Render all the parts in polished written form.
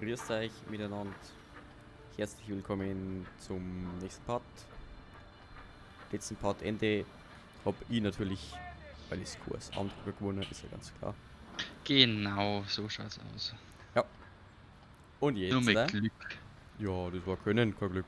Grüßt euch miteinander. Herzlich willkommen zum nächsten Part. Letzten Part Ende hab ich natürlich, weil ich Kurs andere gewonnen, ist ja ganz klar. Genau, so schaut's aus. Ja. Und jetzt, Nur mit ne? Glück. Ja, das war können, kein Glück.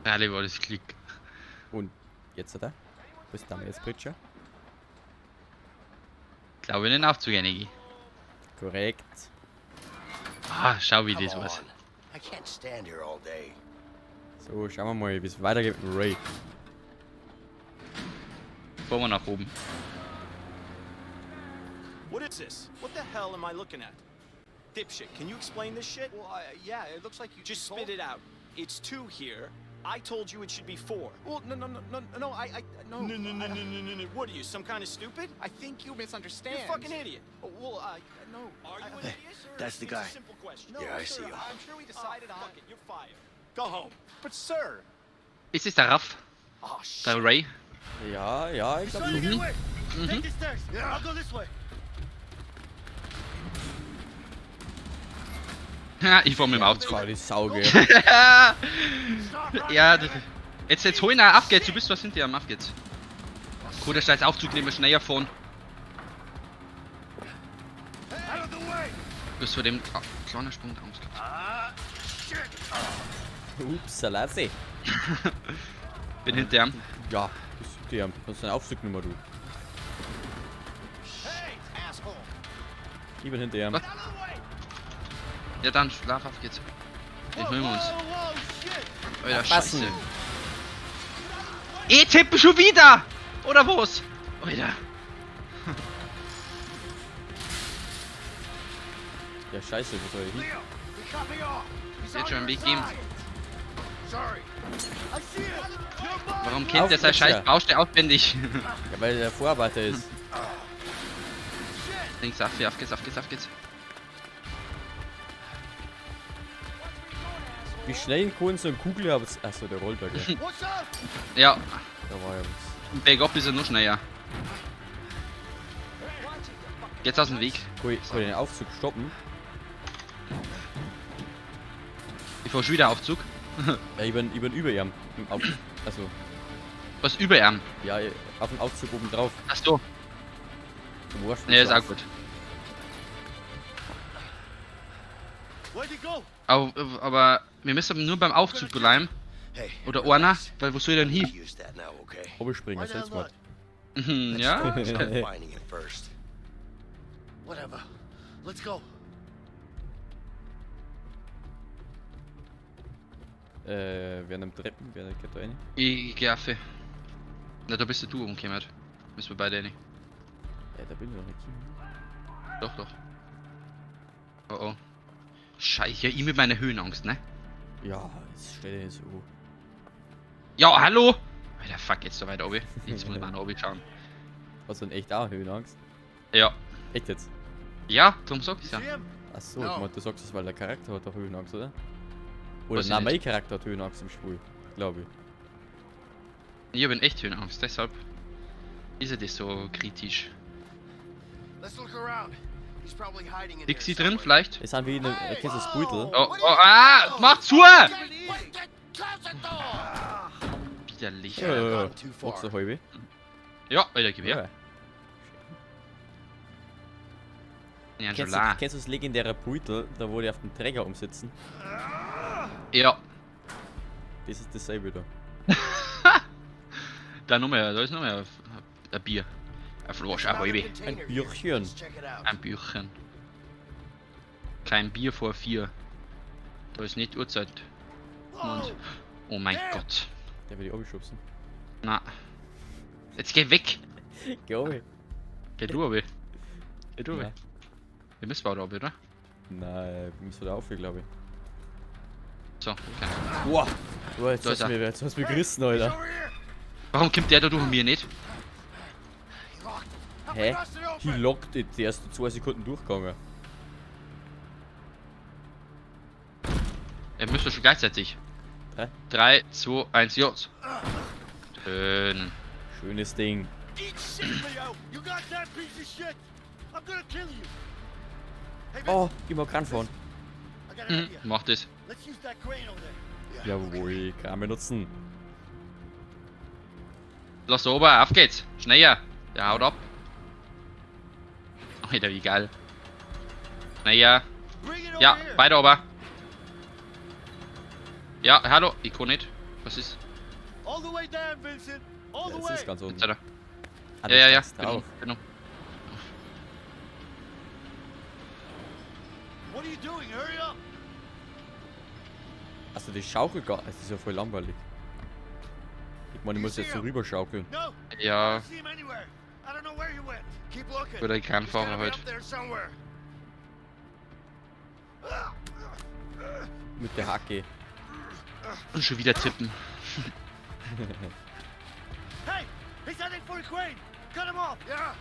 Freilich war das Glück. Und jetzt, oder? Was ist da jetzt, Pritscher? Glaube in den Aufzug einige. Korrekt. Ah, schau wie das Come was. on. I can't stand here all day. So, schauen wir mal, wie es weitergeht mit Ray. Fahren wir nach oben. What is this? What the hell am I looking at? Dipshit, can you explain this shit? Well, yeah, it looks like you Just spit it out. It's 2 here. I told you it should be 4. Well, no, no, no, no, no, I, no. No, no, no, no, no, no, no. What are you, some kind of stupid? I think you misunderstand. You're a fucking idiot. Oh, well, no. Are you I, an idiot? That's the It's guy. a simple question. No, Yeah, I sir, see you. I'm sure we decided Oh, on. fuck it, you're fired. Go home. But sir. Ist es der Raff? Oh shit. Der Ray? Ja, ja, ich glaube. Mhm. Take the stairs. Yeah. I'll go this way. Ha, ich fahr mit dem Aufzug. Fahr die Sau, gell. Ja, das, jetzt hol ihn auch, auf geht's, du bist was hinter ihm, auf geht's. Cool, der scheiß Aufzug nehmen wir schneller fahren. Du hast vor dem kleinen Sprung Angst gehabt. Ups, Salate. Bin hinter ihm. Ja, das ist der. Kannst du einen Aufzug nicht mehr, du. Hey, asshole. Ich bin hinter ihm. Was? Ja dann, schlaf, auf geht's. Den holen wir uns. Whoa, shit. Alter, Aufpassen. Scheiße. E-Tippen schon wieder! Oder was? Alter. Ja, scheiße, wo soll ich hin? Leo, he cut me off. He's Wird on schon einen your Weg geben. side. Sorry. I see it. You're mine. Warum kennt der sein Auf, scheiß Gletscher. Baustelle auswendig? Ja, weil der Vorarbeiter ist. Links, auf, auf geht's, auf geht's, auf geht's. Wie schnell kann so ein Kugel aber. Achso, der rollt da, gell. What's up? Ja, Da war ja was. bergab ist er noch schneller. Jetzt aus dem Weg. Kann ich den Aufzug stoppen? Ich fahr schon wieder Aufzug. Ja, ich bin über ihm. Im Aufzug. Also, Was über ihm? ja, auf dem Aufzug oben drauf. Ach so. Du weißt, Ja, ist auch gut. Where'd he go? Aber, aber wir müssen nur beim Aufzug bleiben. Hey. Oder einer, weil wo soll ich denn hin? Use that now, okay? Hobelspringen, Why that Selbstmord. look? Mhm, ja? Start finding him first. Whatever. Let's go. Wer nimmt Treppen? Wer geht da rein? Ich geh auf. Na, da bist ja du umgekommen. Müssen wir beide rein. Ja, da bin ich noch nicht. Doch, doch. Oh oh. Scheiße, ja, ich mit meiner Höhenangst, ne? Ja, jetzt stell dir so. Ja, hallo! Alter, fuck, jetzt da weiter oben. Jetzt muss ich mal nach oben schauen. Hast du denn echt auch Höhenangst? Ja. Echt jetzt? Ja, darum sag ich's ja. See him? Achso, No. ich mein, du sagst es, weil der Charakter hat auch Höhenangst, oder? Oder Weiß ich nein, nicht. mein Charakter hat Höhenangst im Spiel, glaube ich. Ich hab echt Höhenangst, deshalb ist er das so kritisch. Let's look around. He's probably hiding in Liegt here sie drin somewhere. vielleicht? Es sind wie eine, kennst du das Beutel? Oh, oh, ah! Mach zu! Widerlich. Ja, gone too far. magst du halbe? Ja, Alter, gib her. Ja. Ja, Kennst schon du, kennst du das legendäre Beutel, da wo die auf dem Träger umsitzen? Ja, Das ist dasselbe da. da noch mehr, da ist noch mehr ein Bier. Ein Flasch, ein halbe. Ein Bierchen. Let's check it out. Ein Bierchen. Kein Bier vor 4. Da ist nicht Uhrzeit. Und, oh mein Gott. Der will die schubsen. Na. Jetzt geh weg! Geh runter. Geh du, aber. Geh du, aber. Ja. Wir müssen weiter, oder? Nein, wir müssen da auf, glaube ich. So, okay. Boah! Boah, jetzt Da hast ist du er. mich, jetzt hast du mich gerissen, Alter. Warum kommt der da durch und mir nicht? Hä? He locked it, die ersten 2 Sekunden durchgegangen. Er müsste schon gleichzeitig. 3. 3, 2, 1, los. Schön. Schönes Ding. Eat shit, Leo. You got that piece of shit. I'm gonna kill you. Hey, Oh, geh mal krank fahren. Got an idea. Mach das. Let's use that crane over there. Jawohl, Kran benutzen. Lass oben, auf geht's. Schneller. Der haut ab. Alter, wie geil. Schneller. Bring it over Ja, here. weiter oben. Ja, hallo. Ich kann nicht. Was ist? All the way down, Vincent. All Ja, the das way. ist ganz unten. Jetzt, Alter. Ah, Ja, du ja, ja. steigst Bin drauf. um, bin um. What are you doing? Hurry up. Also die Schaukel gar. Es ist ja voll langweilig. Ich meine, ich muss jetzt so rüber schaukeln. No. I Ja, don't see him anywhere. I don't know where he went. Keep looking. guter He's Kranfahrer gotta be halt. up there somewhere. Mit der Hacke. Und schon wieder tippen. Hey, he's heading for the crane. Cut him off. Yeah.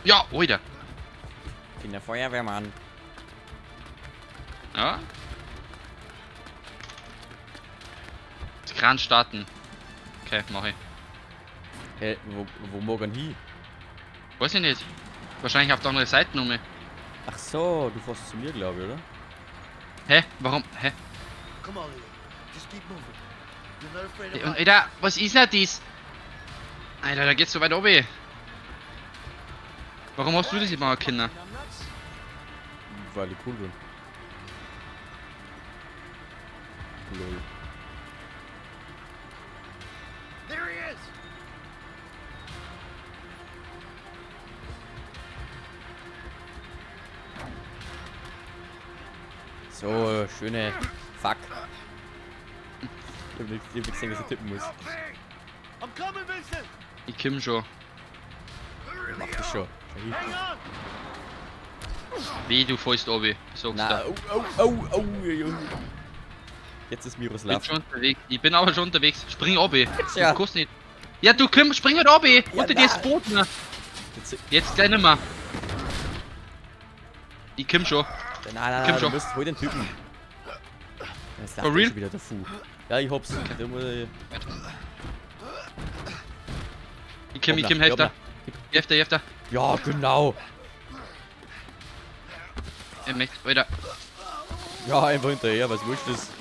Ja, Alter. Ich bin der Feuerwehrmann. Ja. Das Kran starten. Okay, mach ich. Hä, wo morgen hin? Weiß ich nicht. Wahrscheinlich auf der anderen Seite nochmal. Ach so, du fährst zu mir, glaube ich, oder? Hä? Warum? Hä? Come on, Leo. Just keep moving. You're not afraid of Und heights. Alter, was ist denn das? Alter, da geht's so weit oben. Warum hast du das nicht machen können? Numbnuts? Weil ich cool bin. Lol. There he is. So, schöne. Fuck. Ich hab nichts gesehen, dass ich tippen muss. Help me. I'm coming, Vincent. Ich komm schon. Hurry, Mach Leo. das schon. Schau hin. Hang on. Wie, du fällst oben. Sagst Na, du. oh, oh, oh, oh, oh. Jetzt ist Ich bin Miroslav. schon unterwegs. Ich bin aber schon unterwegs. Spring oben. Ja. Du kannst nicht. Ja, du komm, spring halt oben. Ja, Unter dir ist na. Boot. Ne? Jetzt, Jetzt gleich nimmer. Ich komm schon. nein, nein, Komm nein, du schon. musst, hol den Typen. Jetzt lacht For er real? schon wieder der Fu. Ja, ich hab's. Der muss ich. Ich komm, ich Hoppla, komm, helf da. hoppla. Helf da, helf da. Ja, genau. Ich möchte, Alter. Ja, einfach hinterher, was wurscht ist.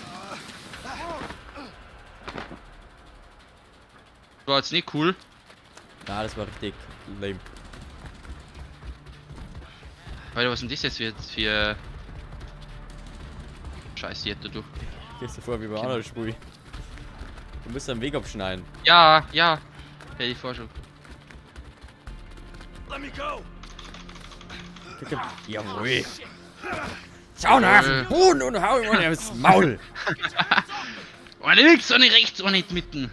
War jetzt nicht cool. Na, das war richtig lame. Alter, was ist denn das jetzt für Scheiße, jetzt du. Gehst du vor wie bei anderen Spiel. Du musst einen Weg abschneiden. Ja, ja. Hey, ich fahr schon. Let me go. Guck, guck. Jawohl. Schau nach den Boden und hau ihm ins Maul. Eine links, eine rechts, eine mitten.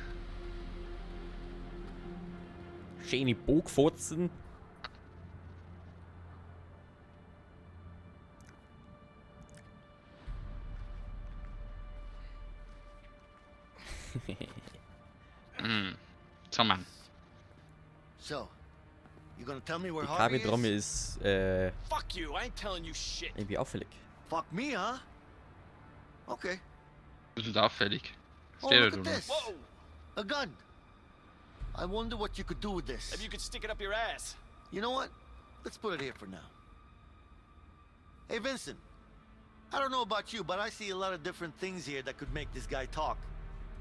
Schöne Bogfotzen. So, Mann. So, you gonna tell me where Die Harvey is? Kabeltrommel ist Fuck you. I ain't telling you shit. irgendwie auffällig. Fuck me, huh? Okay. Das ist auffällig. Oh, Steht look da at drüber. this. Whoa. A gun. I wonder what you could do with this. If you could stick it up your ass. You know what? Let's put it here for now. Hey, Vincent. I don't know about you, but I see a lot of different things here that could make this guy talk.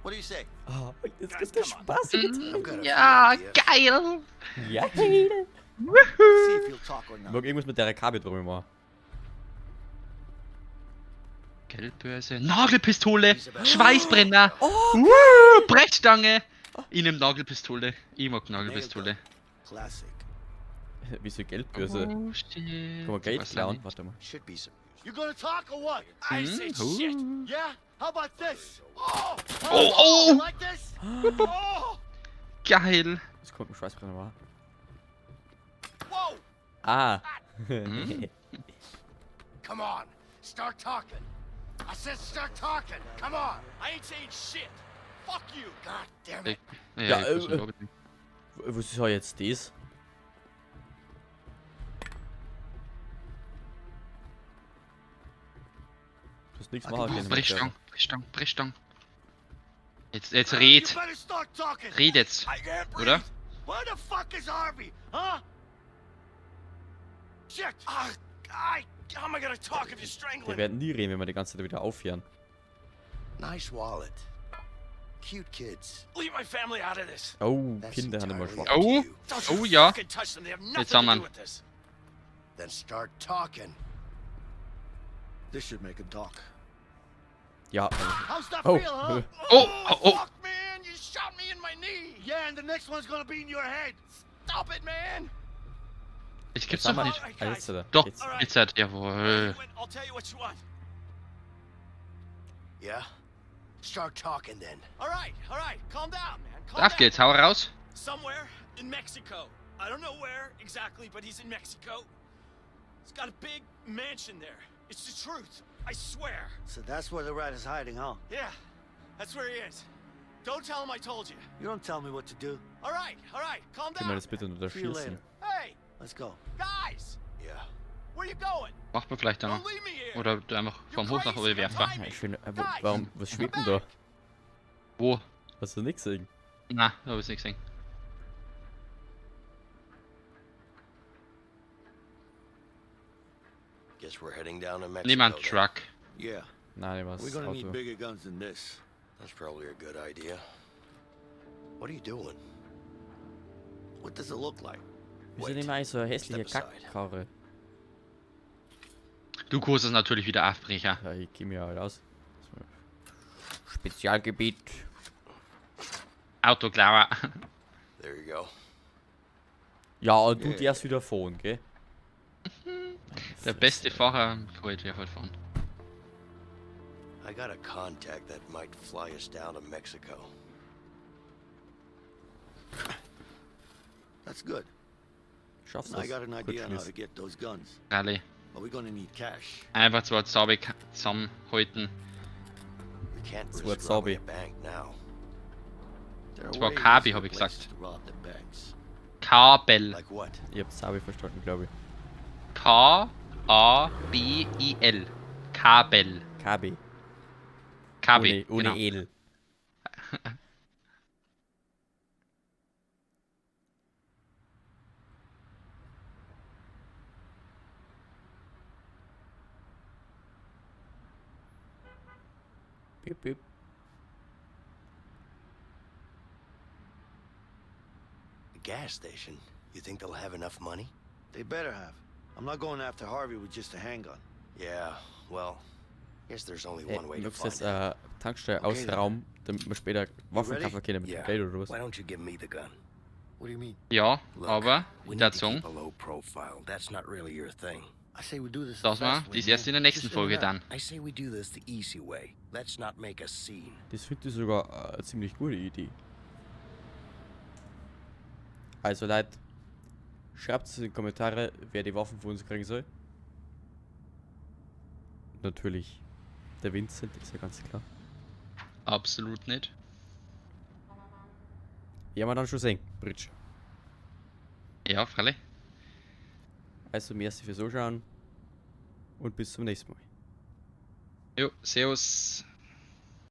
What do you say? Oh, jetzt ist der Spaß. I've got a few Ja, ideas. geil. Ja. See if he'll talk or Ich not. mag irgendwas mit der Kabeltrommel machen. Geldbörse, Nagelpistole, Schweißbrenner, Brechstange. Ich nehm Nagelpistole. Ich mag Nagelpistole. Classic. Wieso Geldbörse? Oh, shit. Kann man Geld Was klauen? denn? Warte mal. Should be some use. You gonna talk or what? I ain't saying shit. Yeah? How about this? Oh! Oh, oh! You like this? Oh! Geil. Das kommt ein Schweißbrenner mal. Whoa. Ah. Hm? Come on. Start talking. I said start talking. Come on. I ain't saying shit. Fuck you. God damn it. Ja, Ja, ich muss noch- Was ist jetzt das? Du hast nichts machen können. Brechstange, Brechstange, Brechstange. Jetzt red. You better start talking. Red jetzt. I can't breathe. Oder? Where the fuck is Harvey? Huh? Shit! Ah, How am I gonna talk if you're Wir strangling? werden nie reden, wenn wir die ganze Zeit wieder aufhören. Nice wallet. Cute kids. Leave my family out of this. Oh, That's Kinder haben immer entirely schwach. up to Oh. you. Don't you Oh, ja. fucking touch them. They have nothing Jetzt haben to wir do ihn. with this. Then start talking. This should make him talk. Ja. How's that Oh. feel, huh? Oh, oh, oh. Fuck, man! You shot me in my knee. Yeah, and the next one's gonna be in your head. Stop it, man! Das gibt's Jetzt doch haben wir- nicht. Ah, jetzt, oder? Doch, Jetzt. jetzt hat, jawohl. I'll tell you what you want. Yeah? Start talking then. All right, calm down, man. Calm Auf down. geht's, hau raus. Somewhere in Mexico. I don't know where exactly, but he's in Mexico. He's got a big mansion there. It's the truth. I swear. So that's where the rat is hiding, huh? Yeah, that's where he is. Don't tell him I told you. You don't tell me what to do. All right, calm Können wir down. das bitte See you unterschießen? later. Hey, Let's go. guys, Yeah. where you going? Macht man vielleicht dann Don't noch. leave me here. Oder du einfach vom Hof nach oben werfen. Ja, ich finde, warum, was schwebt denn da? Wo? Hast du nix gesehen? Na, da hab ich's nicht gesehen. Guess we're heading down to Mexico. Nimm einen then. Truck. Yeah, Nein, was we're gonna need Auto. bigger guns than this. That's probably a good idea. What are you doing? What does it look like? Wieso Wait. nehmen wir eigentlich so eine hässliche Step aside. Kackkarre? Du kannst es natürlich wieder Aufbrecher. Ja, ich geh mir halt aus. Spezialgebiet. Autoklauer. There you go. Ja, und du Yeah. darfst wieder fahren, gell? Der beste Fahrer kann halt halt fahren. I got a contact that might fly us down to Mexico. That's good. Schaffst I das? got an Kurz idea on how schließen. to get those guns. Rallye. But we're gonna need cash. Einfach zwei Zabe zusammenhalten. We can't Das risk Wort robbing Sabi. a bank now. There are Zwar way Kabi, easier hab ich places gesagt. to rob than banks. Kabel. Like what? Ich hab Sabi verstanden, glaube ich. K-A-B-I-L. Kabel. KB. KB. Ohne, ohne genau. Edel. Piep, piep. A gas station? You think they'll have enough money? They better have. I'm not going after Harvey with just a handgun. Yeah, well, guess there's only Ey, one way to möchtest du find jetzt out. Tankstelle Okay, dann. ausrauben, damit wir später Waffen ready? kaufen können mit dem Yeah. Geld oder was? Why don't you give me the gun? What do you mean? Ja, Look, aber we ich need würde to sagen, keep a low profile. That's not really your thing. I say we do this the dass wir fast way, das erst in man. der nächsten Just in Folge and out. dann. I say we do this the easy way. Let's not make a scene. Das finde ich sogar eine ziemlich gute Idee. Also Leute, schreibt es in die Kommentare, wer die Waffen von uns kriegen soll. Natürlich der Vincent, ist ja ganz klar. Absolut nicht. Werden wir dann schon sehen, Bridge. Ja, freilich. Also merci fürs Zuschauen und bis zum nächsten Mal. Jo, servus.